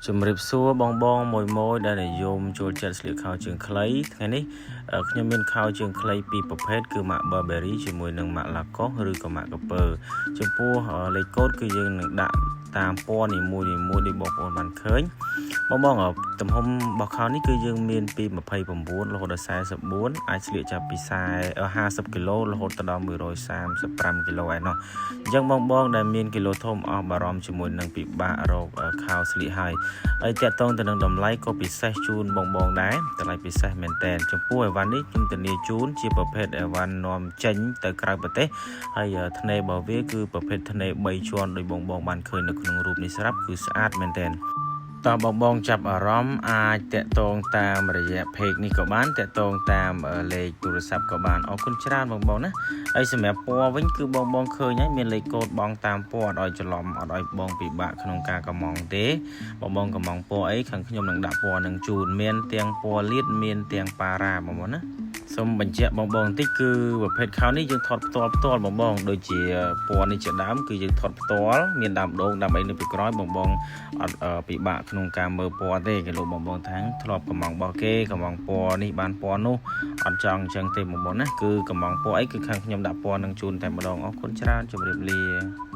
ជំរាបសួរបងបងមួយមួយដែលនិយមចូលចិត្តស្លៀកខោជើងខ្លីថ្ងៃនេះខ្ញុំមានខោជើងខ្លីពីរប្រភេទគឺម៉ាក Burberry ជាមួយនឹងម៉ាក Lacoste ឬក៏ម៉ាកក្រពើចំពោះលេខកូដគឺយើងនឹងដាក់តាមពណ៌នីមួយៗដូចបងប្អូនបានឃើញបងបងទំហំរបស់ខោនេះគឺយើងមានពី29រហូតដល់44អាចស្លៀកចាប់ពី40 50គីឡូរហូតដល់135គីឡូឯណោះអញ្ចឹងបងបងដែលមានគីឡូធំអស់បារម្ភជាមួយនឹងពិបាករកខោស្លៀកហើយហើយតាក់ទងទៅនឹងតម្លៃក៏ពិសេសជូនបងបងដែរតម្លៃពិសេសមែនតែនចំពោះអីវ៉ាន់នេះខ្ញុំធានាជូនជាប្រភេទអីវ៉ាន់នាំចេញទៅក្រៅប្រទេសហើយថ្នេររបស់វាគឺប្រភេទថ្នេរ3ជាន់ដោយបងបងបានឃើញនៅក្នុងរូបនេះស្រាប់គឺស្អាតមែនតែនតើបងបងចាប់អារម្មណ៍អាចតាក់ទងតាមរយៈ page នេះក៏បានតាក់ទងតាមលេខទូរស័ព្ទក៏បានអរគុណច្រើនបងបងណាហើយសម្រាប់ពណ៌វិញគឺបងបងឃើញហើយមានលេខកូដបងតាមពណ៌អត់ឲ្យច្រឡំអត់ឲ្យបងពិបាកក្នុងការកម្មង់ទេបងបងកម្មង់ពណ៌អីខាងខ្ញុំនឹងដាក់ពណ៌នឹងជូនមានទាំងពណ៌លាតមានទាំងប៉ារ៉ាបងបងណាសូមបញ្ជាក់បងបងបន្តិចគឺប្រភេទខោនេះយើងថតផ្ទាល់ផ្ទាល់បងបងដូចជាពណ៌នេះជាដើមគឺយើងថតផ្ទាល់មានដើមដូងដើមអីនៅពីក្រោយបងបងអត់ពិបាកក្នុងការមើលពណ៌ទេគេលោកបងបងថាងធ្លាប់កម្មង់របស់គេកម្មង់ពណ៌នេះបានពណ៌នោះអត់ចង់អញ្ចឹងទេបងបងណាគឺកម្មង់ពណ៌អីគឺខាងខ្ញុំដាក់ពណ៌នឹងជូនតែម្ដងអរគុណច្រើនជម្រាបលា។